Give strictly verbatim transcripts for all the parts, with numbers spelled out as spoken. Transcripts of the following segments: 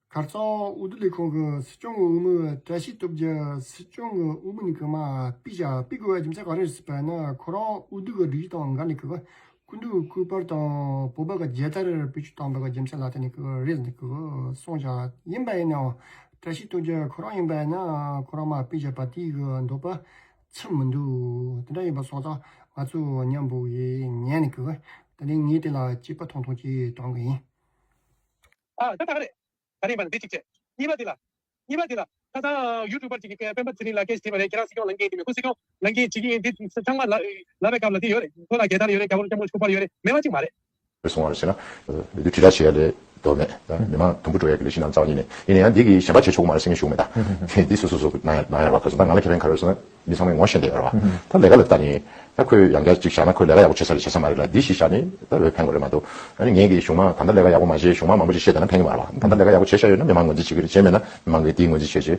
ཁ་རྩང་འོས་བསྡུ་ལས་ཁུངས་ཀྱི་སྲིད་སྐྱོང་གི་འོས་མི་བཀྲ་ཤིས་སྟོབས་རྒྱལ་སྲིད་སྐྱོང་གི་འོས་མི་ནས་ཀྱི་མར་ཕུད་བཞག་ཕུད་དགོས་པའི་རྒྱུ་མཚན་ག་རེ་རེད་ཟེར་བ་ན། ཁོ་རང་འོས་བསྡུ་གི་སྒྲིག་གཞི་དང་འགལ་ནས་ཀྱི་སྐུ་མདུན་སྐུ་པར་དང་བོད་པ་གི་རྒྱལ་དར་བེད་སྤྱོད་བཏང་བ་གི་རྒྱུ་མཚན་ལ་བརྟེན་ནས་ཀྱི་རེད་ཟེར་ནས་ཀྱི་གསུངས་བཞག་ཡིན་པ་ཡིན་ནའང་བཀྲ་ཤིས་སྟོབས་རྒྱལ་ཁོ་རང་ཡིན་པ་ཡིན་ན་ཁོ་རང་མར་ཕུད་བཞག་པ་དེའི་གི་འདོད་པ་ཚིམ་མི་འདུག་དེ་འདྲ་ཡིན་པ་སོང་ཙང་ང་ཚོ་མཉམ་པོ་ཡིས་ཉན་ནས་ཀྱི་དེ་ནས་ངས་དེ་ལ་དཔྱད་པ་ཐུང་ཐུང་ཅིག་གཏོང་གི་ཡིན། ཨ་ད་ད་ག་རེད། ད་རེད་མ་རེད་འདི་གཅིག་བྱས། གཉིས་པ་དེ་ལ། གཉིས་པ་དེ་ལ། ཁ་སང་ཡུ་ཊུབ་པར་ཅིག་གིས་སྤེན་པ་ཚེ་རིང་ལགས་སྐད་ཆ་དྲིས་པ་རེད། ཁྱེད་རང་སྲིད་སྐྱོང་ལངས་མཁན་ཡིན་དུས་མེད། ཁོ་སྲིད་སྐྱོང་ལངས་མཁན་བྱེད་ཀྱི་ཡིན་དུས་ཚང་མ་ལབ་ལབ་པའི་སྐབས་ལ་དེ་ཡོད་རེད། ཁོ་ལ་རྒྱལ་དར་ཡོད་རེད། རྒྱལ་པོ་སྐྱབས་མགོན་སྐུ་པར་ཡོད་རེད། མེད་པ་གཅིག་མ་རེད། སོང་བ་རེད་ཟེར་ན། འོས་བསྡུ་དྲིལ་བསྒྲགས་བྱེད་ཡ་ལས་དོ་མེད། ད་མི་མང་དུམ་བུ་འགྲོ་ཡ་གི་ལས་གཞི་ནང་རྩ་བ་ཉིད་ནས་ཡིན་ན་ཡང་འདི་གི་གཞན་པ་བྱེད་ཆོག་གི་མ་རེད་ཟེར་མཁན་ཞུ་གི་མེད་ད། དེ་འདི་སོ་སོ་སོ་གི་ནང་ཡ་ནང་ཡ་ར་བ་ག་ཚོད་ད་ང་ལ་ཁེ་ཕན་ག་རེ་ཟེར་ན། མི་ཚང་མས་ངོ་ཤེས་བསྡད་ཡོད་རེད་བ། ད་ལས་ཀ་ལ་ལྟ་ནི། ད་ཁོས་ཡང་བསྐྱར་ཅིག་བཞག་ན་ཁོས་ལས་ཀ་ཡག་པོ་བྱེད་ས་རེད་བྱེད་ས་མ་རེད་ལ་འདི་ཞིག་བཞག་ནི་ད་འོས་འཕེན་དགོས་རེད་མ་གཏོགས། ཨ་ནི་ངས་ཀྱི་གཞུང་མང་ད་ལྟ་ལས་ཀ་ཡག་པོ་མ་བྱས་གཞུང་མང་མང་པོ་ཞིག་བཤད་བསྡད་ན་ཕན་གི་མ་རེད་བ། ད་ལྟ་ལས་ཀ་ཡག་པོ་བྱས་བཞག་ཡོད་ན་མི་མང་ངོས་འཛིན་བྱེད་ཀྱི་རེད། བྱས་མེད་ན་མི་མང་གིས་དེའི་ངོས་འཛིན་བྱས་བྱས་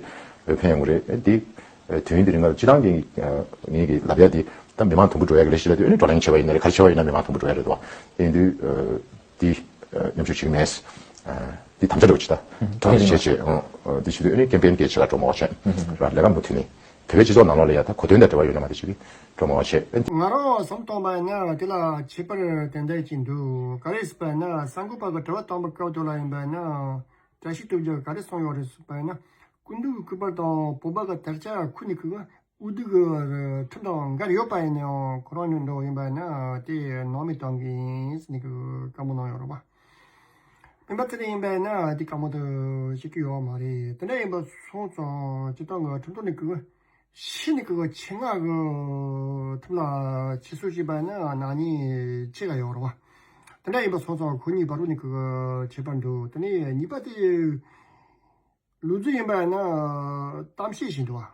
འོས་འཕེན་ཡོང་གི་རེད། ཨ་འདི་དུས་ཡུན་དེ་རིང་ལ་སྤྱི་བཏང་གི་ངས་ཀྱི་ལབ་ཡ་འདི་ད་མི་མང་དུམ་བུ་འགྲོ་ཡ་གི་ལས་གཞི་ལ་དུས་ཨ་ནི་བགྲོ་གླེང་བྱས་པ་ཡིན་ན་རེད། ག་རེ་བྱས་པ་ཡིན་ན་མི་མང་དུམ་བུ་འགྲོ་ཡ་རེད་འདུག་བ། དེ་ཡིན་དུས་འདི་མཉམ་ཞུགས་བྱེད་ཀྱི་མེད། འདི་དམ་བཅའ་འདྲ་བོ་ཅིག་ད་གྲ་སྒྲིག་བྱས་བྱས་འདི་བྱེད་དུས་ཨ་ནི་ཀེམ་པེན་གྱི་བྱེད་ལ་འགྲོ་མ་བ་བྱས་ར་ལས་ཀ་མུ་མཐུད་ནས། བོད་པའི་སྤྱི་ཚོགས་ནང་ལོགས་ལ་ཡ་ད་གོ་དོན་དང་འབྲེལ་བ་ཡོད་ན་མ་དེ་ཞིག་གིས་སྤྲོ་མང་བ་བྱེད། ང་རང་བསམ་བཏང་བ་ཡིན་ན་དེ་ལ་ཁྱད་པར་དེ་འདྲ་ཅིག་འདུག་ག་རེ་ཟེར་བ་ན་གསར་འགོད་པ་གི་དྲི་བ་བཏང་པའི་སྐབས་དེ་ལ་ཡིན་པ་ན་བཀྲ་ཤིས་སྟོབས་རྒྱལ་ག་རེ་གསུངས་ཡོད་རེད་ཟེར་བ་ཡིན་ན། སྐུ་མདུན་གྱི་སྐུ་པར་དང་བོད་པ་གི་དར་ཆ་ཁུར་ནས་ཁུར་འོས་བསྡུ་གི་ཁྲིམས་དང་འགལ་ཡོད་པ་ཡིན་ནའང་ཁོ་རང་ནས་འགྲོ་ཡིན་པ་ཡིན་ན་དེ་སྣང་མེད་གཏོང་གི་ཡིན་ཟེར་ནས་གི་བཀའ་མོལ་གནང་ཡོད་རེད་བ། སྤེན་པ་ཚེ་རིང་ཡིན་པས་ན་དེ་དཀའ་མོ་དུ་བཤད་ཀྱི་ཡོད་མ་རེད། དེ་འདྲ་ཡིན་པ་སོང་ཙང་སྤྱི་བཏང་གི་ཁྲིམས་ཐོག་ནས་གི་ཕྱི་ནས་གི་ཆེད་མངགས་གི་ཐུབ་ལ་ཆེད་སོ་བྱས་པ་ན་ནག་ཉེས་ཆེ་ག་ཡོད་རེད་བ། དེ་འདྲ་ཡིན་པ་སོང་ཙང་ཁོ་གཉིས་བར་དུ་ནས་གི་ཁྱད་པར་འདུག་དེ་ནས་གཉིས་པ་དེ་ལུག་རྫི་ཡིན་པ་ན་གཏམ་བཤད་བྱེད་འདུག་བ།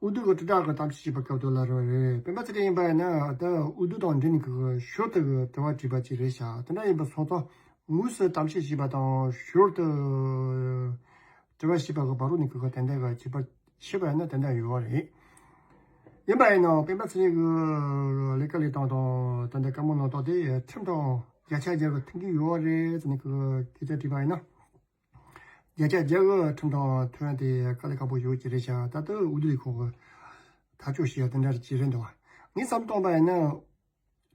འོས་བསྡུ་གི་དྲིལ་བསྒྲགས་ཀྱི་གཏམ་བཤད་བྱེད་པའི་སྐབས་དུ་ལ་རེད། སྤེན་པ་ཚེ་རིང་ཡིན་པ་ཡིན་ན་ད་འོས་བསྡུ་དང་འབྲེལ་ནས་ཀྱི་ཞོར་དུ་གི་དྲི་བ་དྲིས་པ་ཅིག་རེད་ཤག་དེ་འདྲ་ཡིན་པ་སོང་ཙང་དངོས་སུ་གཏམ་བཤད་བྱས་པ་དང་ཞོར་དུ་དྲི་བ་བྱས་པ་གི་བར་དུ་ནས་ཀྱི་དེ་འདྲ་གི་ཁྱད་པར་ཕྱེ་བ་ཡིན་ན་དེ་འདྲ་ཡོད་རེད། ཡིན་པ་ཡིན་ནའང་སྤེན་པ་ཚེ་རིང་གི་ལས་ཀ་ལས་སྟངས་དང་དེ་འདྲ་བཀའ་མོལ་གནང་སྟངས་དེ་ཁྲིམས་དང་བརྒྱ་ཆ་བརྒྱ་གི་མཐུན་གྱི་ཡོད་རེད་ཟེར་ནས་ཀྱི་སྐད་ཆ་དྲིས་པ་ཡིན་ན། བརྒྱ་ཆ་བརྒྱ་གི་ཁྲིམས་དང་མཐུན་དེ་དཀའ་ལས་ཁག་པོ་ཡོད་ཀྱི་རེད་ཤག་ད་ལྟ་འོས་བསྡུ་ལས་ཁུངས་ཀྱི་ཐག་གཅོད་བྱས་ཡ་དེ་འདྲ་ཅིག་རེད་འདུག་ངས་བསམ་བཏང་པ་ཡིན་ན།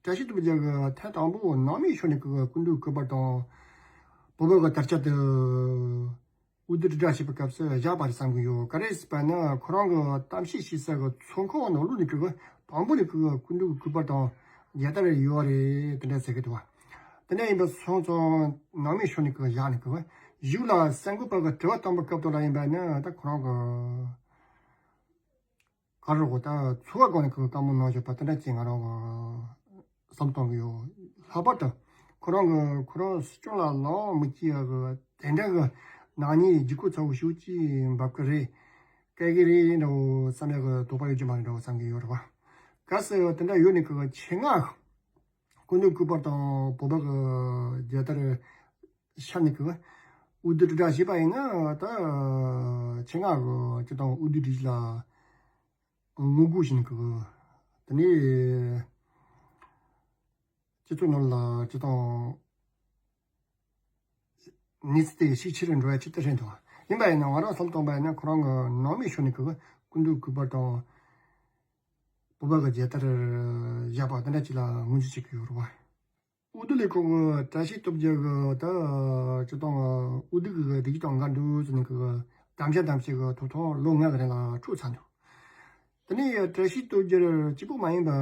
བཀྲ་ཤིས་སྟོབས་རྒྱལ་གྱིས་ཐེངས་དང་པོ་ནང་མིའི་ཕྱོགས་ནས་ཀྱི་སྐུ་མདུན་སྐུ་པར་དང་། བོད་པ་གི་དར་ཆ་དེ་འོས་བསྡུ་དྲིལ་བསྒྲགས་བྱས་པའི་སྐབས་སུ་བཞག་པ་རེད་བསམ་གྱི་ཡོད། ག་རེ་ཟེར་བ་ན་ཁོ་རང་གི་གཏམ་བཤད་བྱེད་ས་གི་ཚོགས་ཁང་ནང་ལོགས་ནས་ཀྱི་དང་པོ་ནས་ཀྱི་སྐུ་མདུན་གྱི་སྐུ་པར་དང་རྒྱལ་དར་ཡོད་རེད་དེ་འདྲ་ཟེར་གི་འདུག་བ། དེ་འདྲ་ཡིན་པ་སོང་ཙང་ནང་མིའི་ཕྱོགས་ནས་ཀྱི་བཞག་ནས་ཀྱི་གཞུག་ལ་གསར་འགོད་པ་གི་དྲི་བ་བཏང་པའི་སྐབས་དུ་ལ་ཡིན་པ་ན་ད་ཁོ་རང་གི་ག་རེ་གོ་ད་ཚོ་བ་གང་ནས་ཁོས་བཀའ་མོལ་གནང་བཞག་པ་དེ་འདྲ་ཅིག་ང་རང་བསམ་བཏང་གི་ཡོད། ལྷག་པར་དུ་ཁོ་རང་གི་ཁོ་རང་སྲིད་སྐྱོང་ལ་ལངས་མི་སྐྱེ་ཡ་གི་དེ་འདྲ་གི་ནག་ཉེས་ལྗིད་ཁོག་ཚ་བོ་ཞིག་ཅིག་འབབ་གི་རེད། སྐད་གི་རེད་འདྲ་བོ་བསམ་ཡ་གི་དོགས་པ་ཡོད་ཀྱི་མ་རེད་འདྲ་བོ་བསམ་གི་ཡོད་རེད་བ། གལ་སྲིད་དེ་འདྲ་ཡོད་ནས་གི་ཆེད་མངགས་སྐུ་མདུན་སྐུ་པར་དང་བོད་པ་གི་རྒྱལ་དར་ཤར་ནས་གི་འོས་བསྡུ་དྲིལ་བསྒྲགས་བྱས་པ་ཡིན་ན་ད་ཆེད་མངགས་གི་སྤྱི་བཏང་འོས་བསྡུ་སྒྲིག་གཞི་ལ་ངོ་རྒོལ་བྱེད་ནས་གི་དེ་ནས་སྤྱི་ཚོགས་ནང་ལ་སྤྱི་བཏང་གནས་ཚུལ་དེ་ཤུགས་ཆེ་རུ་འགྲོ་ཡ་ཆེད་དུ་རེད་འདུག་ཡིན་པ་ཡིན་ན་ང་རང་བསམ་བཏང་པ་ཡིན་ན་ཁོ་རང་གི་ནང་མིའི་ཕྱོགས་ནས་གི་སྐུ་མདུན་སྐུ་པར་དང་བོད་པ་གི་རྒྱལ་དར་བཞག་པ་དེ་འདྲ་ཅིག་ལ་ངོས་འཛིན་བྱེད་ཀྱི་ཡོད་རེད་བ། འོས་བསྡུ་ལས་ཁུངས་ཀྱི་བཀྲ་ཤིས་སྟོབས་རྒྱལ་གྱིས་ད་སྤྱི་བཏང་འོས་བསྡུ་གི་སྒྲིག་གཞི་དང་འགལ་འདུག་ཟེར་ནས་གི་དམ་བཅའ་དམ་བཅའ་གི་ཐོབ་ཐང་ལོ་ལྔ་གི་རིང་ལ་འཕྲོག་ཚར་འདུག་དེ་ནས་བཀྲ་ཤིས་སྟོབས་རྒྱལ་གཅིག་པུ་མ་ཡིན་པར་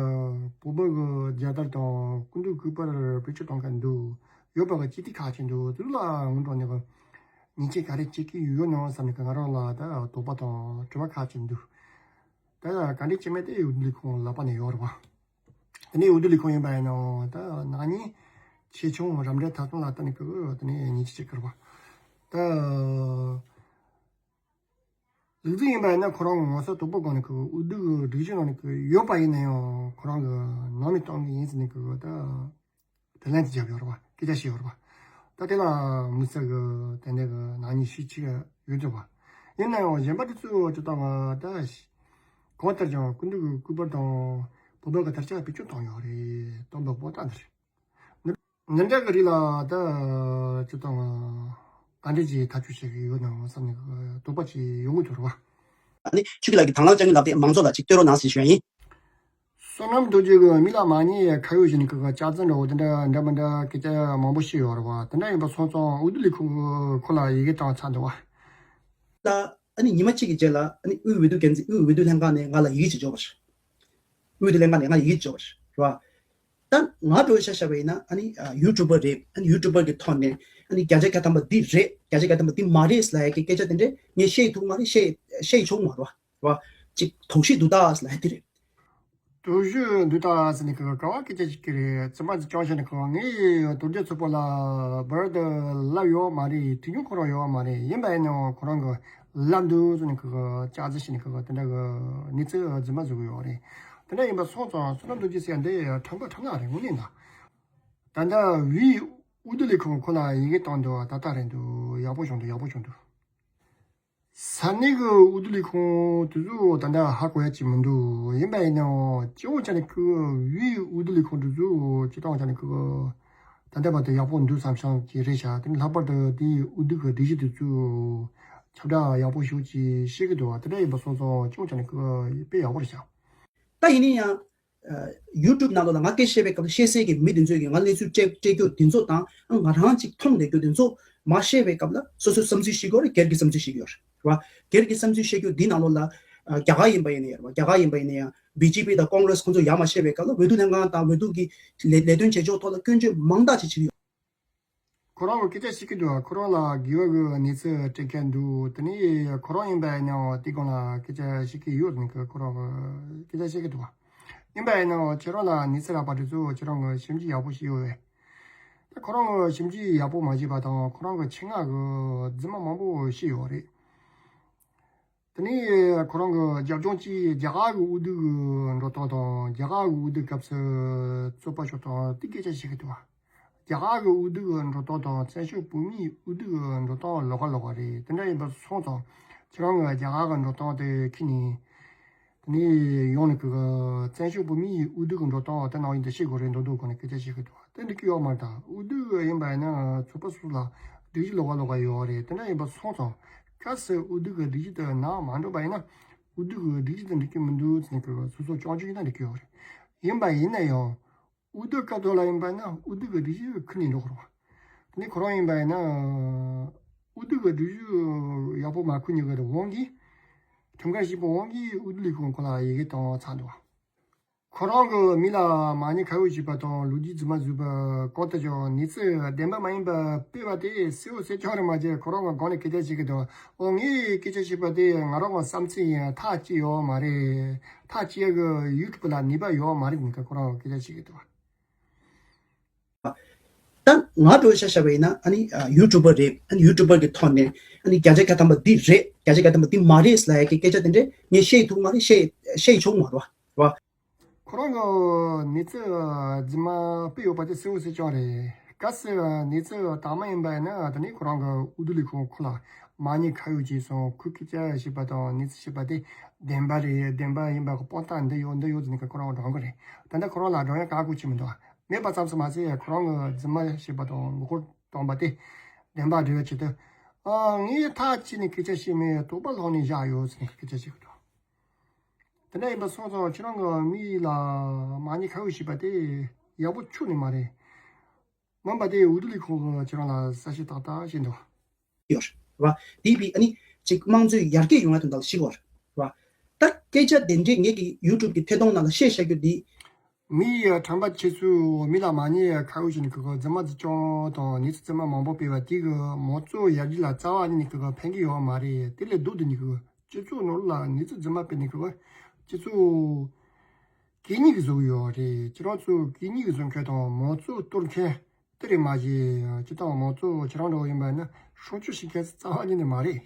བོད་པ་གི་རྒྱལ་དར་དང་སྐུ་མདུན་སྐུ་པར་བེད་སྤྱོད་གཏོང་མཁན་འདུག་ཡོད་པ་གི་སྤྱི་འཐུས་ཁག་ཅིག་འདུག་དེ་ཚོ་ལ་ངོ་སྤྲོད་ནས་གི་ཉེས་ཆད་ག་རེ་གཅོད་ཀྱི་ཡོད་ནམ་བསམ་ནས་གི་ང་རང་ལ་ད་དོགས་པ་དང་དྲི་བ་ཁག་ཅིག་འདུག་ད་ག་འདྲས་བྱེད་མིན་དེ་འོས་བསྡུ་ལས་ཁུངས་ལག་པ་ནས་ཡོད་རེད་བ། དེ་ནས་འོས་བསྡུ་ལས་ཁུངས་ཡིན་པ་ཡིན་ནའང་ད་ནག་ཉེས་ཆེ་ཆུང་རབ་འབྲིང་ཐ་ཚང་ལ་བལྟས་ནས་ཀྱི་དེ་ནས་ཉེས་ཆད་བཅད་ཀྱི་རེད་བ། ད་ལུག་རྫི་ཡིན་པ་ཡིན་ན་ཁོ་རང་གི་ངོ་སོ་དོག་པོ་སྒང་ནས་ཀྱི་འོས་བསྡུ་གི་སྒྲིག་གཞི་ནང་ནས་ཀྱི་ཡོད་པ་ཡིན་ན་ཡང་ཁོ་རང་གི་ནང་མི་གཏོང་གི་ཡིན་ཟེར་ནས་ཀྱི་ད། དེ་ལན་དེ་བརྒྱབ་ཡོད་རེད་བ། སྐད་ཆ་བཤད་ཡོད་རེད་བ། ད་དེ་ལ་དམིགས་བསལ་གྱི་དེ་འདྲ་གི་ནག་ཉེས་ཤུགས་ཆེ་ཡོད་འདུག་བ། ཡིན་ན་ཡང་གཞན་པ་དེ་ཚོས་ཅི་ལྟ་བ་ད་གང་ལྟར་ཀྱང་སྐུ་མདུན་གྱི་སྐུ་པར་དང་བོད་པ་གི་དར་ཆ་བེད་སྤྱོད་བཏང་ཡོད་རེད། སྟོན་པ་པོ་ཏཱ་ལ་རེད། འདི་འདྲ་གི་རིགས་ལ་ད་ཅི་ལྟ་བ་ ག་འདྲ་ཅིག་ཐག་གཅོད་བྱེད་ཀྱི་ཡོད་ན་བསམ་ནས་དོགས་པ་ཅིག་ཡོང་གི་འདུག་རེད་བ། ཨ་ནི་ཆུ་གི་ལག་གི་དང་བླངས་ཅན་གྱི་ལག་དེ་མང་ཚོགས་ལ་ཅིག་སྟོན་རོགས་གནང་ཟེར་ཞུ་ཡ་ཡིན། བསོད་ནམས་རྡོ་རྗེ་གིས་མི་ལ་མ་ཉེས་ཁ་ཡོད་ཞིག་ནས་ཁོ་གི་ལྕགས་རྩི་འདྲ་བོ་དེ་འདྲ་འདྲ་མི་འདྲ་སྐད་ཆ་མང་པོ་བཤད་ཡོད་རེད་བ། དེ་འདྲ་ཡིན་པ་སོང་ཙང་འོས་བསྡུ་ལས་ཁུངས་ཁོ་ལ་ཡི་གེ་བཏང་ཚར་འདུག་བ། ལ་ཨ་ནི་ཉི་མ་གཅིག་གི་རྗེས་ལ་ཨ་ནི་དབུས་འོས་བསྡུ་འགན་འཛིན་དབུས་འོས་བསྡུ་ལྷན་ཁང་ནས་ང་ལ་ཡི་གེ་ཅིག་འབྱོར་བ་རེད། དབུས་འོས་བསྡུ་ལྷན་ཁང་ནས་ང་ལ་ཡི་གེ་ཅིག་འབྱོར་བ་རེད། རེད་བ། ད་ང་འདྲ་བོ་ཆ་བཞག་པ་ཡིན་ན་ཨ་ནི་ཡུ་ཊུ་བར་རེད། ཨ་ནི་ཡུ་ཊུ་བར་གི་ཐོག་ནས་ཨ་ནི་བརྒྱ་ཆ་བརྒྱ་ཐམ་པ་འདི་རེད། བརྒྱ་ཆ་བརྒྱ་ཐམ་པ་འདི་མ་རེད་ལབ་ཡ་གི་སྐད་ཆ་དེ་འདྲས་ངས་བཤད་ཐུབ་མ་རེད། བཤད་བཤད་ཆོག་མ་རེད་བ། རེད་བ། ཅིག་དོགས་གཞི་འདུག་ད་ལབ་ཡ་དེ་རེད། དོགས་གཞི་འདུག་ད་ཟེར་ནས་གི་ག་བ་སྐད་ཆ་ཞིག་གི་རེད། ཙི་མ་ཙི་སྐྱོང་བྱས་ནས་གི་ངས་དོལ་རྒྱལ་ཚོགས་པ་ལ་བར་དུ་ལབ་ཡོད་མ་རེད། དུས་རྒྱུན་ཁོ་རང་ཡོད་མ་རེད། ཡིན་པ་ཡིན་ནའང་ཁོ་རང་གི་ལབ་འདུག་ཟེར་ནས་གི་ལྕགས་རྩི་བྱས་ནས་གི་དེ་འདྲ་གི་གནས་ཚུལ་རྫུན་མ་བཟོ་གི་ཡོད་རེད། དེ་འདྲ་ཡིན་པ་སོང་ཙང་བསོད་ནམས་རྡོ་རྗེ་ཟེར་ཡ་འདི་ཁྲམ་པ་ཁྲམ་ནག་རེད། དངོས་གནས་ད། ད་ལྟ་དབུས་འོས་བསྡུ་ལས་ཁུངས་ཁོ་ལ་ཡི་གེ་བཏང་འདུག་ད་ལྟ་རེད་འདུག་ཡག་པོ་བྱུང་འདུག་ཡག་པོ་བྱུང་འདུག་ས་གནས་ཀྱི་འོས་བསྡུ་ལས་ཁུངས་དེ་ཚོ་ད་ལྟ་ཧ་གོ་ཡ་ཅིག་མི་འདུག་ཡིན་པ་ཡིན་ནའང་སྤྱི་ཡོངས་ཆ་ནས་ཁོའི་དབུས་འོས་བསྡུ་ལས་ཁུངས་དེ་ཚོ་སྤྱི་བཏང་ཆ་ནས་ཁོ་ད་ལྟ་བར་དུ་ཡག་པོ་འདུག་བསམ་བསམ་གྱི་རེད་ཤག་དེ་ནི་ལྷག་པར་དུ་དེའི་འོས་བསྡུ་གི་སྒྲིག་གཞི་དེ་ཚོ་ཁྱབ་བསྒྲགས་ཡག་པོ་ཞིག་ཅིག་བྱེད་ཀྱི་འདུག་དེ་འདྲ་ཡིན་པ་སོང་ཙང་སྤྱི་ཡོངས་ཆ་ནས་ཁོ་དཔེ་ཡག་པོ་རེད་ཤག་ད་ཡིན་ན་ཡང་། ཡུ་ཊུབ་ནང་ལོགས་ལ་ང་སྐད་བཤད་པའི་སྐབས་ལ་བཤད་སའི་གི་མི་དེ་ཚོས་གི་ང་གནས་ཚུལ་སྤྲད་སྤྲད་རྒྱུ་དེ་ཚོ་དང་ང་རང་ཅིག་མཐོང་བསྡད་རྒྱུ་དེ་ཚོ་མ་བཤད་པའི་སྐབས་ལ་སོ་སོའི་བསམ་ཚུལ་བཤད་ཀྱི་ཡོད་རེད། སྒེར་གྱི་བསམ་ཚུལ་བཤད་ཀྱི་ཡོད་རེད་བ། སྒེར་གྱི་བསམ་ཚུལ་བཤད་རྒྱུ་འདི་ནང་ལོགས་ལ་རྒྱ་གར་ཡིན་པ་ཡིན་ན་ཡང་རེད་བ། རྒྱ་གར་ཡིན་པ་ཡིན་ན་ཡང་བི་ཇེ་པི་དང་ཀོང་གྷི་རེ་སི་ཁོང་ཚོ་ཡར་མ་བཤད་པའི་སྐབས་ལ་འོས་བསྡུ་ལྷན་ཁང་དང་འོས་བསྡུ་གི་ལས་ལས་དོན་བྱེད་ཕྱོགས་ཐོག་ལ་སྐྱོན་བརྗོད་མང་དག་ཅིག་བྱེད་ཀྱི་ཡོད། ཁོ་རང་གི་སྐད་ཆ་བཤད་ཀྱི་འདུག་ཁོ་རང་ལ་དགེ་བ་གི་གནས་ཚུལ་སྤྲད་མཁན་འདུག་དེ་ནས་ཁོ་རང་ཡིན་པ་ཡིན་ནའང་དེ་སྒང་ལ་སྐད་ཆ་བཤད་ཀྱི་ཡོད་ཟེར་ནས་ཁོ་རང་གི་སྐད་ཆ་བཤད་ཀྱི་འདུག་ཡིན་པ་ཡིན་ནའང་ཁྱེད་རང་ལ་གནས་ཚུལ་རགས་པ་དེ་ཚོ་ཁྱེད་རང་གི་ཞིབ་འཇུག་ཡག་པོ་བྱས་ཡོད་པས། ད་ཁོ་རང་གི་ཞིབ་འཇུག་ཡག་པོ་མ་བྱས་པ་དང་ཁོ་རང་གི་ཆེད་མངགས་གི་རྫུན་མ་མང་པོ་བཤད་ཡོད་རེད། དེ་ནས་ཁོ་རང་གི་རྒྱབ་ལྗོངས་ཀྱི་རྒྱ་གར་གྱི་འོས་བསྡུ་གི་འགྲོ་སྟངས་དང་རྒྱ་གར་གྱི་འོས་བསྡུ་སྐབས་སུ་རྩོད་པ་ཤོར་སྟངས་དེ་སྐད་ཆ་བཤད་ཀྱི་འདུག་རྒྱ་གར་གྱི་འོས་བསྡུ་གི་འགྲོ་སྟངས་དང་བཙན་བྱོལ་བོད་མིའི་འོས་བསྡུ་གི་འགྲོ་སྟངས་ལོགས་ཀ་ལོགས་ཀ་རེད། དེ་འདྲ་ཡིན་པ་སོང་ཙང་ཁྱེད་རང་གི་རྒྱ་གར་གྱི་འགྲོ་སྟངས་དེ་ཁྱེར་ནས། དེ་ནས་ཡོང་ནས་ཁོ་གི་བཙན་བྱོལ་བོད་མིའི་འོས་བསྡུ་གི་འགྲོ་སྟངས་དེ་ནང་བཞིན་དུ་བྱེད་དགོས་རེད་འདུག་འདུག་གོ་ནས་སྐད་ཆ་བཤད་ཀྱི་འདུག་དེ་འགྲིག་གི་ཡོད་མ་རེད། ད་འོས་བསྡུ་ཡིན་པ་ཡིན་ན་ཚོགས་པ་སོ་སོ་ལ་སྒྲིག་གཞི་ལོགས་ཀ་ལོགས་ཀ་ཡོད་རེད། དེ་འདྲ་ཡིན་པ་སོང་ཙང་གལ་སྲིད་འོས་བསྡུ་གི་སྒྲིག་གཞི་དེ་ནང་མ་འགྲོ་བ་ཡིན་ན་འོས་བསྡུ་གི་སྒྲིག་གཞི་དེ་འགྲིག་གི་མི་འདུག་ཟེར་ནས་ཁོ་གི་སོ་སོ་སྐྱོན་བརྗོད་ཡིན་ན་འགྲིག་གི་ཡོད་རེད། ཡིན་པ་ཡིན་ན་ཡང་། འོས་བསྡུ་སྐབས་ཐོག་ལ་ཡིན་པ་ན་འོས་བསྡུ་གི་སྒྲིག་གཞི་ཁུར་ནས་འགྲོ་དགོས་རེད་བ། དེ་ནས་ཁོ་རང་ཡིན་པ་ཡིན་ན། འོས་བསྡུ་གི་སྒྲིག་གཞི་ཡག་པོ་མ་ཁུར་ཉེ་གི་དབང་གིས། ཁྲིམས་འགལ་བྱས་པའི་དབང་གིས་འོས་བསྡུ་ལས་ཁུངས་ཁོ་ལ་ཡི་གེ་བཏང་ཚར་འདུག་ཁོ་རང་གིས་མི་ལ་མ་ཉེས་ཁ་གཡོགས་བྱས་པ་དང་ལོ་རྒྱུས་རྫུན་མ་བཟོས་པ་གང་ལྟར་ཀྱང་གནས་ཚུལ་བདེན་པ་མ་ཡིན་པ་སྤེལ་བ་དེ་གསལ་པོ་གསལ་རྐྱང་རེད་མ་གཞི་ཁོ་རང་གི་སྒང་ནས་སྐད་ཆ་བཤད་ཀྱི་འདུག་ཨོ་ངས་སྐད་ཆ་བཤད་པ་དེ་ང་རང་གི་བསམ་ཚུལ་ཡིན། ཐག་བཅད་ཡོད་མ་རེད། ཐག་བཅད་གི་ཡུལ་གྱི་བུ་ལ་ནུས་པ་ཡོད་མ་རེད་ཟེར་ནས་ཁོ་རང་གིས་སྐད་ཆ་བཤད་ཀྱི་འདུག་ད་ང་འདྲ་བོ་ཆ་བཞག་པ་ཡིན་ན་ཨ་ནི་ཡུ་ཊུ་བར་རེད། ཨ་ནི་ཡུ་ཊུ་བར་གི་ཐོག་ནས་ཨ་ནི་བརྒྱ་ཆ་བརྒྱ་ཐམ་པ་འདི་རེད། བརྒྱ་ཆ་བརྒྱ་ཐམ་པ་འདི་མ་རེད་ལབ་ཡ་གི་སྐད་ཆ་དེ་འདྲས་ངས་བཤད་ཐུབ་མ་རེད། བཤད་བཤད་ཆོག་མ་རེད་བ། ཁོ་རང་གི་གནས་ཚུལ་རྫུན་མ་སྤེལ་ཡོད་པ་དེ་གསལ་པོ་གསལ་རྐྱང་རེད། གལ་སྲིད་གནས་ཚུལ་དག་མ་ཡིན་པ་ཡིན་ན་དེ་ནས་ཁོ་རང་གི་འོས་བསྡུ་ལས་ཁུངས་ཁོ་ལ་མ་ཉེས་ཁ་གཡོགས་བྱས་སོང་། ཁོས་སྐད་ཆ་བཤད་པ་དང་གནས་ཚུལ་བཤད་པ་དེ་བདེན་པ་རེད། བདེན་པ་ཡིན་པ་གི་དཔང་རྟགས་འདི་ཡོད་འདི་ཡོད་ཟེར་ནས་ཁོ་རང་བགྲང་གི་རེད། ད་ལྟ་ཁོ་རང་ལ་བགྲང་ཡ་ག་གོ་ཆེ་མི་འདུག་མེད་པ་ཙམ་དུ་མ་ཟད་ཁོ་རང་གི་རྫུན་མ་བཤད་པ་དང་མགོ་སྐོར་བཏང་པ་དེ་བདེན་པ་འགྲེལ་བའི་ཆེད་དུ། ཨ་ངས་ཐག་བཅད་ནས་སྐད་ཆ་བཤད་མེད། དོགས་པ་ལངས་ནས་བཞག་ཡོད་ཟེར་ནས་སྐད་ཆ་བཤད་གི་འདུག་དེ་འདྲ་ཡིན་པ་སོང་ཙང་ཁྱེད་རང་གི་མི་ལ་མ་ཉེས་ཁ་གཡོགས་བྱས་པ་དེ་ཡག་པོ་ཁྱོན་ནས་མ་རེད། མིན་པ་དེ་འོས་བསྡུ་ལས་ཁུངས་ཀྱིས་ཁྱེད་རང་ལ་གསལ་བཤད་ཏག་ཏག་བྱས་འདུག་ཡོད་རེད་བ། དེ་བས་ཨ་ནི་ཅིག་དམངས་གཙོའི་ཡར་རྒྱས་ཡོང་ཡ་དོན་དག་ལ་ཤེས་དགོས་རེད་བ། ད་སྐད་ཆ་དེ་འདྲས་ངེད་ཀྱི་ཡུ་ཊུབ་ཀྱི་ཐད་གཏོང་ནང་ལ་བཤད་བཞག་རྒྱུ་འདི། མི་ཡི་ཁྲམ་པ་ཁྱེད་ཚོས་མི་ལ་མ་ཉེས་ཁ་གཡོགས་བྱས་ནས་ཁོ་གི་རྫུན་མ་རྫུན་སྐྱོང་དང་གནས་ཚུལ་རྫུན་མ་མང་པོ་སྤེལ་བ་དེ་གི་མང་གཙོ་ཡར་རྒྱས་ལ་རྩ་བ་ཉིད་ནས་ཁོ་གི་ཕན་གི་ཡོད་མ་རེད། དེ་ལས་ལྡོག་སྟེ་ནས་ཁོ་གི་སྤྱི་ཚོགས་ནང་ལ་གནས་ཚུལ་རྫུན་མ་སྤེལ་ནས་ཁོ་གི་སྤྱི་ཚོགས་གད་སྙིགས་ཀྱིས་བཟོ་གི་ཡོད་རེད། ཁྱེད་རང་ཚོ་གད་སྙིགས་ཀྱིས་བཟོ་མཁན་དང་མང་གཙོ་གཏོར་མཁན་དེ་རེད་མ་གཞི། སྤྱི་བཏང་མང་གཙོ་ཁྱེད་རང་འདྲ་བོ་ཡིན་པ་ན་སྲུང་སྐྱོབ་བྱེད་མཁན་རྩ་བ་ཉིད་ནས་མ་རེད།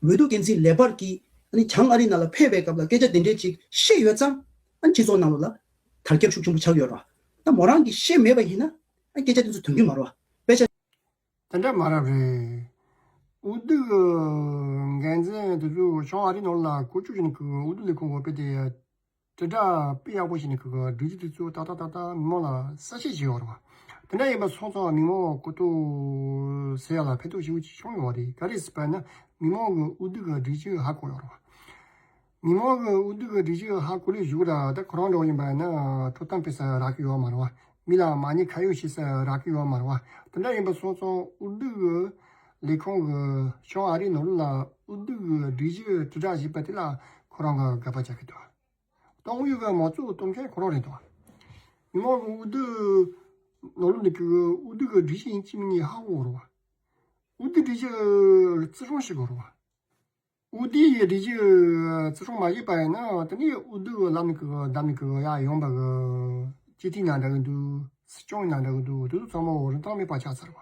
འོས་བསྡུ་འགན་འཛིན་ལེགས་པར་གྱིས་ཨ་ནི་བྱང་ཨ་རི་ནང་ལ་ཕེབས་པའི་སྐབས་ལ་སྐད་ཆ་དེ་འདྲས་ཅིག་བཤད་ཡོད་ཙང་ཨ་ནི་སྤྱི་ཚོགས་ནང་ལོགས་ལ་དར་ཁྱབ་ཤུགས་ཆེན་པོ་ཆགས་ཡོད་རེད། ད་མོ་རང་གིས་བཤད་མེད་པ་ཡིན་ན་ཨ་ནི་སྐད་ཆ་དེ་ཚོ་ཐོན་གྱི་མ་རེད་བ། དཔེ་ཆ། དེ་འདྲ་མ་རེད་པས། འོས་བསྡུ་གི་འགན་འཛིན་དེ་ཚོ་བྱང་ཨ་རི་ནང་ལ་བསྐོ་བཅུག་བྱས་ནས་ཁོ་འོས་བསྡུ་ལས་ཁུངས་འོས་དཔེ་དེ་དྲིལ་བསྒྲགས་དཔེ་ཡག་པོ་བྱས་ནས་ཁོ་གི་སྒྲིག་གཞི་དེ་ཚོ་ཏག་ཏག་ཏག་ཏག་མི་མང་ལ་གསལ་བཤད་བྱས་ཡོད་རེད་བ། དེ་འདྲ་ཡིན་པ་སོང་ཙང་མི་མང་གོ་རྟོགས་ཟེར་ཡ་ལ་ཕན་ཐོགས་ཞེ་པོ་ཅིག་བྱུང་ཡོད་རེད། ག་རེ་ཟེར་བ་ན་མི་མང་གི་འོས་བསྡུ་གི་སྒྲིག་གཞི་ཧ་གོ་ཡོད་རེད་བ། མི་མང་གི་འོས་བསྡུ་གི་སྒྲིག་གཞི་ཧ་གོ་ལས་བཞུགས་ར། ད་ཁོ་རང་འདྲ་བོ་ཡིན་པ་ན་འཕྲོད་བསྟེན་སྤེལ་ས་རག་གི་ཡོད་མ་རེད་བ། མི་ལ་མ་ཉེས་ཁ་གཡོགས་བྱེད་ས་རག་གི་ཡོད་མ་རེད་བ། དེ་འདྲ་ཡིན་པ་སོང་ཙང་འོས་བསྡུ་གི་ལས་ཁུངས་གི་བྱང་ཨ་རིའི་ནང་ལོགས་ལ་འོས་བསྡུ་གི་སྒྲིག་གཞི་དྲིལ་བསྒྲགས་བྱས་པ་དེ་ལ་ཁོ་རང་གི་དགག་པ་རྒྱག་གི་འདུག་ཏང་ཨུའི་གི་མ་རྩོད་གཏོང་མཁན་ཁོ་རང་རེད་འདུག་མི་མང་གི་འོས་བསྡུ་ནང་ལོགས་ནས་གི་འོས་བསྡུ་གི་སྒྲིག་གཞི་ཡིན་གཅིག་མིན་གཉིས་ཧ་གོ་རེད་བ། འོས་བསྡུ་སྒྲིག་གཞི་བརྩི་སྲུང་བྱེད་དགོས་རེད་བ། འོས་བསྡུ་ཡི་སྒྲིག་གཞི་བརྩི་སྲུང་མ་བྱས་པ་ཡིན་ན་དེ་ནས་འོས་བསྡུ་ལམ་ནས་གི་བདམས་ནས་གི་ཡར་ཡོང་པ་གི་སྤྱི་འཐུས་ན་འདྲ་གི་འདུག་སྲིད་སྐྱོང་ན་འདྲ་གི་འདུག་དེ་ཚོ་ཚང་མ་རིན་ཐང་མེད་པ་ཆགས་ཚར་བ།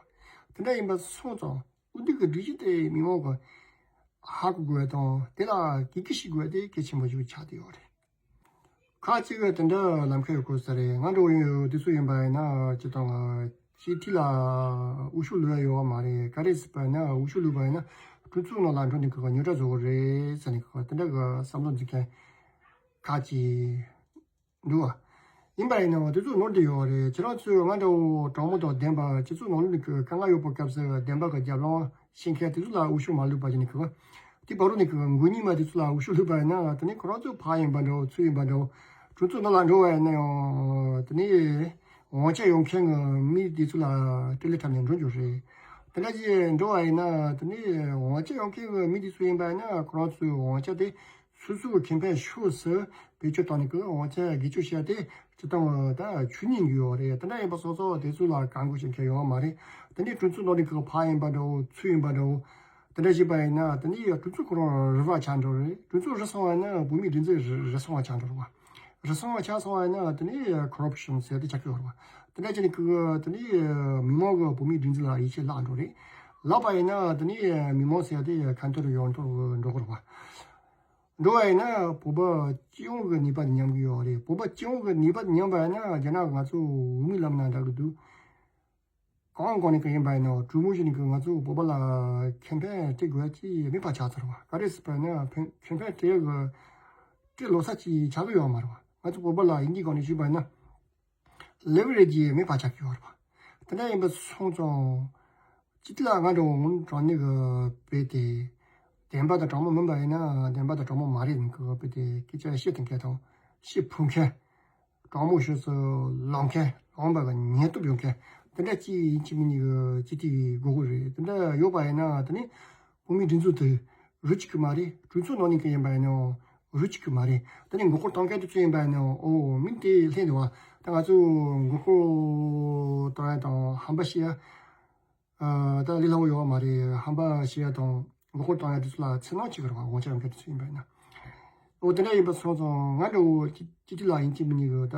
དེ་འདྲ་ཡིན་པ་སོང་ཙང་འོས་བསྡུ་གི་སྒྲིག་གཞི་དེ་མི་མང་གི་ཧ་གོ་དགོས་དང་དེ་ལ་གི་གི་ཤེས་དགོས་དེ་གལ་ཆེན་པོ་ཞིག་ཆགས་བསྡད་ཡོད་རེད། ཁ་ཅིག་གིས་དེ་འདྲ་ལམ་ཁ་ཡོད་དགོས་ས་རེད། ང་འདྲ་བོ་ཡོད་དུས་ཚོད་ཡིན་པ་ཡིན་ན་སྤྱི་བཏང་སྤྱི་འཐུས་ལ་འོས་ཤོག་བླུགས་ཡ་ཡོད་མ་རེད། ག་རེ་ཟེར་བ་ཡིན་ན་འོས་ཤོག་བླུགས་པ་ཡིན་ན་གྲོས་ཚོགས་ནང་ལ་འགྲོ་ནས་གི་ཉོ་གྲྭ་བཟོ་གི་རེད་ཟེར་ནས་གི་དེ་འདྲ་གི་བསམ་བློ་འཛིན་མཁན་ཁ་ཅིག་འདུག་བ། ཡིན་པ་ཡིན་ནའང་དེ་ཚོ་ནོར་བསྡད་ཡོད་རེད། ཁྱེད་རང་ཚོས་ང་འདྲ་བོ་དྲང་མོ་དང་བདེན་པ་སྤྱི་ཚོགས་ནང་ལོགས་ནས་གི་དཀའ་ངལ་ཡོད་པའི་སྐབས་སུ་བདེན་པ་གི་རྒྱབ་ལངས་བྱེད་མཁན་དེ་ཚོ་ལ་འོས་ཤོག་མ་བླུགས་པ་ཡིན་ནི་གི། དེ་བར་དུ་ནས་གི་མགོ་གཉིས་མ་དེ་ཚོ་ལ་འོས་ཤོག་བླུགས་པ་ཡིན་ན་དེ་ནས་ཁོ་རང་ཚོ་ཕར་ཡིན་པ་འདྲ་བོ་ཚུར་ཡིན་པ་འདྲ་བོ་གྲོས་ཚོགས་ནང་ལ་འགྲོ་བ་ཡིན་ན་ཡང་དེ་ནས་དབང་ཆ་ཡོད་མཁན་གི་མི་དེ་ཚོ་ལ་སྤྲེལ་ལད་འཁྲབ་ནས་འགྲོ་རྒྱུ་རེད། དེ་འདྲ་ཞིག་འགྲོ་བ་ཡིན་ན་དེ་ནས་དབང་ཆ་ཡོད་མཁན་གི་མི་དེ་ཚོ་ཡིན་པ་ཡིན་ན་ཁོ་རང་ཚོའི་དབང་ཆ་དེ་སོ་སོའི་ཁེ་ཕན་ཕྱོགས་སུ་བེད་སྤྱོད་བཏང་ནས་གི་དབང་ཆ་བེད་སྤྱོད་བྱས་ཏེ་སྤྱི་བཏང་ད་ཆོས་ཉིད་ཡོད་རེད། དེ་འདྲ་ཡིན་པ་སོང་ཙང་དེ་ཚོ་ལ་བཀག་འགོག་བྱེད་མཁན་ཡོད་མ་རེད། དེ་ནས་གྲོས་ཚོགས་ནང་ནས་གི་ཕར་ཡིན་པ་འདྲ་བོ་ཚུར་ཡིན་པ་འདྲ་བོ་དེ་འདྲ་བྱས་པ་ཡིན་ན་དེ་ནས་གྲོས་ཚོགས་ཁོ་རང་རུལ་བ་ཆགས་འགྲོ་རེད། གྲོས་ཚོགས་རུལ་སོང་བ་ཡིན་ན་བོད་མིའི་སྒྲིག་འཛུགས་རུལ་རུལ་སོང་བ་ཆགས་འགྲོ་རེད་བ། རུལ་སོང་བ་ཆགས་སོང་བ་ཡིན་ན་དེ་ནས་ཁོ་རབ་ཤན་ཟེར་དེ་ཆགས་ཀྱི་ཡོད་རེད་བ། དེ་འདྲ་བྱས་ནས་གི་དེ་ནས་མི་མང་གི་བོད་མིའི་སྒྲིག་འཛུགས་ལ་ཡིད་ཆེས་བརླག་འགྲོ་རེད། བརླག་པ་ཡིན་ན་དེ་ནས་མི་མང་ཟེར་དེ་ཁ་འཐོར་ཡོང་འཐོར་འགྲོ་གི་རེད་བ། འགྲོ་བ་ཡིན་ན་བོད་པ་སྤྱི་ཡོངས་ཀྱི་ནུས་པ་ཉམས་ཀྱི་ཡོད་རེད། བོད་པ་སྤྱི་ཡོངས་ཀྱི་ནུས་པ་ཉམས་པ་ཡིན་ན་རྒྱ་ནག་ང་ཚོ་འོས་མི་ལབ་ན་འདྲ་གི་འདུག་གང་གང་ནས་གི་ཡིན་པ་ཡིན་ན་གྲོས་མོལ་བྱས་ནས་གི་ང་ཚོ་བོད་པ་ལ་ཁེ་ཕན་སྤྲད་དགོས་ཀྱི་མེད་པ་ཆགས་ཚར་བ། ག་རེ་ཟེར་བ་ཡིན་ན་ཕན་ཁེ་ཕན་སྤྲད་གི་སྤྲད་ལོ་ས་ཅིག་ཆགས་གི་ཡོད་མ་རེད་བ། ང་ཚོ་བོད་པ་ལ་དབྱིན་ཇིའི་སྒང་ནས་ཞུས་པ་ཡིན་ན། ལེ་བི་རེ་ཇི་མེད་པ་ཆགས་ཀྱི་ཡོད་རེད་པ། དེ་འདྲ་ཡིན་པ་སོང་ཙང་། སྤྱི་ལ་ང་འདྲ་བོ་དངུལ་དྲང་ནི་གི་དཔེ་དེ། བདེན་པ་དང་དྲང་མོ་མིན་པ་ཡིན་ན་བདེན་པ་དང་དྲང་མོ་མ་རེད་ནི་གི་དཔེ་དེ་སྐད་ཆ་བཤད་དང་མཁན་དང་བཤད་ཕོད་མཁན། དྲང་མོ་ཤོད་སུ་ལངས་མཁན་ལངས་པ་གི་ཉན་སྟོབས་ཡོད་མཁན་དེ་འདྲ་ཅིག་ཡིན་གཅིག་མིན་གཉིས་གི་སྤྱི་འཐུས་དགོས་ཀྱི་རེད། དེ་འདྲ་ཡོད་པ་ཡིན་ན་དེ་ནི་བོད་མིའི་སྒྲིག་འཛུགས་དེ། རུལ་བཅུག་གི་མ་རེད། གྲོས་ཚོགས་ནང་ནས་གི་ཡིན་པ་ཡིན་ནའང་རུལ་བཅུག་གི་མ་རེད། ད་ནི་མགོ་སྐོར་གཏོང་མཁན་དེ་ཚོ་ཡིན་པ་ཡིན་ནའང་ཨོ་མིང་དེ་ལྷན་དུ་བ་ད་ང་ཚོ་མགོ་སྐོར་གཏོང་ཡ་དང་ཧམ་པ་བཤད་ཡ་ད་ལས་སླ་བོ་ཡོད་མ་རེད། ཧམ་པ་བཤད་ཡ་དང་མགོ་སྐོར་གཏོང་ཡ་དེ་ཚོ་ལ་འཚེར་སྣང་བྱེད་གི་རེད་བ། དབང་ཆ་ཡོད་མཁན་དེ་ཚོ་ཡིན་པ་ཡིན་ན། ཨོ་དེ་འདྲ་ཡིན་པ་སོང་ཙང་ང་འདྲ་བོ་སྤྱི་སྤྱི་འཐུས་ལ་ཡིན་གཅིག་མིན་གཉིས་གི་ད་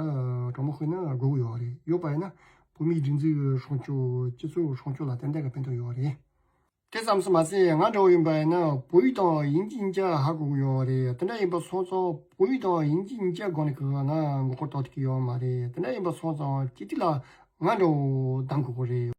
གྲོགས་མོ་དཔེར་ན་དགོས་ཀྱི་ཡོད་རེད། ཡོད་པ་ཡིན་ན་བོད་མིའི་སྒྲིག་འཛུགས་སྲུང་སྐྱོབ་སྤྱི་ཚོགས་སྲུང་སྐྱོབ་ལ་ཏན་ཏན་གི་ཕན་ཐོགས་ཡོད་རེད། དེ་ཙམ་སུ་མ་ཟད་ང་འདྲ་བོ་ཡིན་པ་ཡིན་ན་བོད་ཡིག་དང་དབྱིན་ཇི་གཉིས་ཀ་ཧ་གོ་གི་ཡོད་རེད། དེ་འདྲ་ཡིན་པ་སོང་ཙང་བོད་ཡིག་དང་དབྱིན་ཇི་གཉིས་ཀ་སྒང་ནས་གི་ང་མགོ་སྐོར་གཏོང་ཐུབ་ཀྱི་ཡོད་མ་རེད། དེ་འདྲ་ཡིན་པ་སོང་ཙང་སྤྱི་འཐུས་ལ་ང་འདྲ་བོ་གདམ་དགོས་ཀྱི་རེད།